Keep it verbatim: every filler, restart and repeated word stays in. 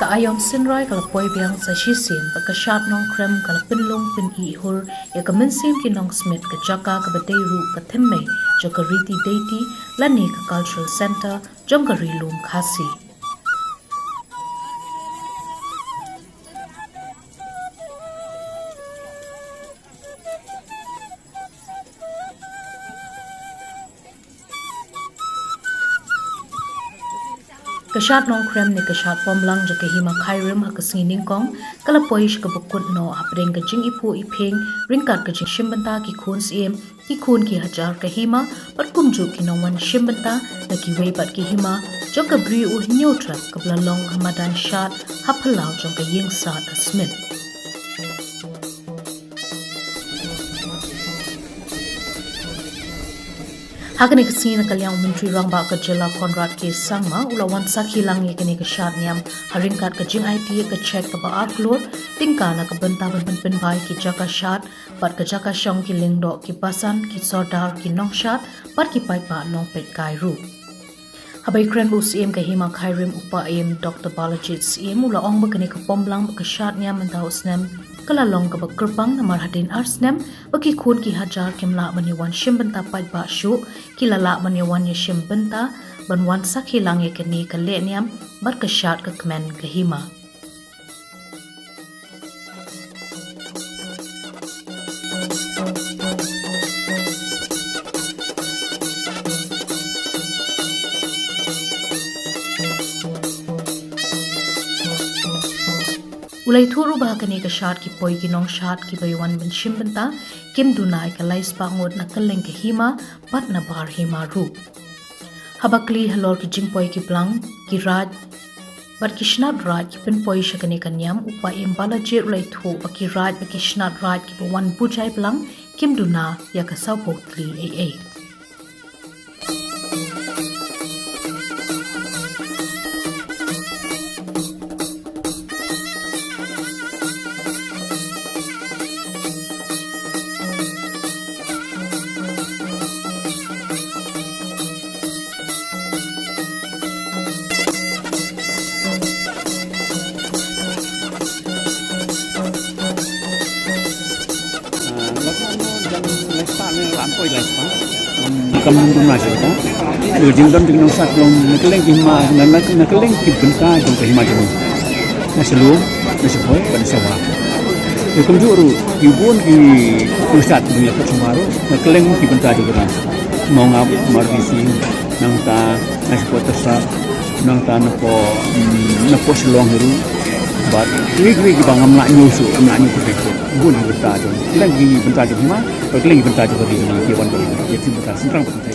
Ka aïom synrai ka la poi biang sa shisien bad ka shad Nongkrem ka la pynlong pynihur ïa ka mynsiem ki nongsmit, ka jaka kaba dei ruh ka thymmei jong ka riti deiti lane ka cultural centre jong ka Ri Lum Khasi. Ka shad Nongkrem ne ka shad Pomlang jong ka Hima Khyrim ha ka sngi nyngkong ka la poi sha kaba kut noh hapdeng ka jingiphuh iphieng ryngkat ka jingshim bynta ki khun syiem, ki khun ki hajar ka hima bad kumjuh ki nongwan shim bynta na kiwei pat ki hima jong ka Bri U Hynñiewtrep kaba la long ha madan shad ha phyllaw jong ka Ïingsad ha Smit. Ha kane ka sngi na ka liang u Myntri Rangbah ka jylla Conrad K Sangma u la wan sakhi lang ïa kane ka shad niam ha ryngkat ka jingaiti ïa ka cheque kaba ar klur tyngka na ka bynta ban pynpynbai ki jaka shad bad ka jaka shong ki lyngdoh, ki basan, ki sordar, ki nongshad bad ki paidbah nongpeitkai ruh. Haba ïakren bad u Syiem ka Hima Khyrim u Paiem Doktor Balajied Syiem u la ong ba kane ka Pomlang bad ka shad niam mynta u snem ka la long kaba kyrpang namar hadien ar snem ba ki khun ki hajar kim lah ban ïa wan shim bynta paidbah shuh, ki la lah ban ïa wan ïa shim bynta ban wan sakhi lang ïa kane ka lehniam bad ka shad ka kmen ka hima. U la ïathuh ruh ba ha kane ka shad ki poi ki nongshad kiba ïa wan ban shim bynta kim duna ïa ka lai spah ngut na kylleng ka hima bad na bar hima ruh. Haba kylli halor ki jingpoi ki blang, ki raid bad ki shnat raid ki pynpoi sha kane ka niam, u Paiem Balajied u la ïathuh ba ki raid bad ki shnat raid kiba wan bujai blang kim duna ïa ka sawphew tylli ei ei. Kam duna shuh ka. Ïa ka jingdon jingnongsat jong na kylleng ki hima, na, na, na kylleng ki bynta jong ka hima jong ngi. Na sha lum, na sha bhoi, bad na sha wah. Ïa kumjuh ruh, ki bun ki nongsat jong ngi ha Phutsuma ruh, na kylleng ki bynta jong ka ri. Mawngap, Mawryngkneng, nangta na shapoh Tasad, nangta na poh, mm, na poh Shillong hi ruh. Bad kiwei kiwei kiba ngam lah ñiew shuh, ngam lah ñiew pyrthei shuh. Bun ki bynta jong, kylleng ki bynta jong hima, bad kylleng ki bynta jong ka ri, ki wan ka ri, ïa ki bynta shynrang bad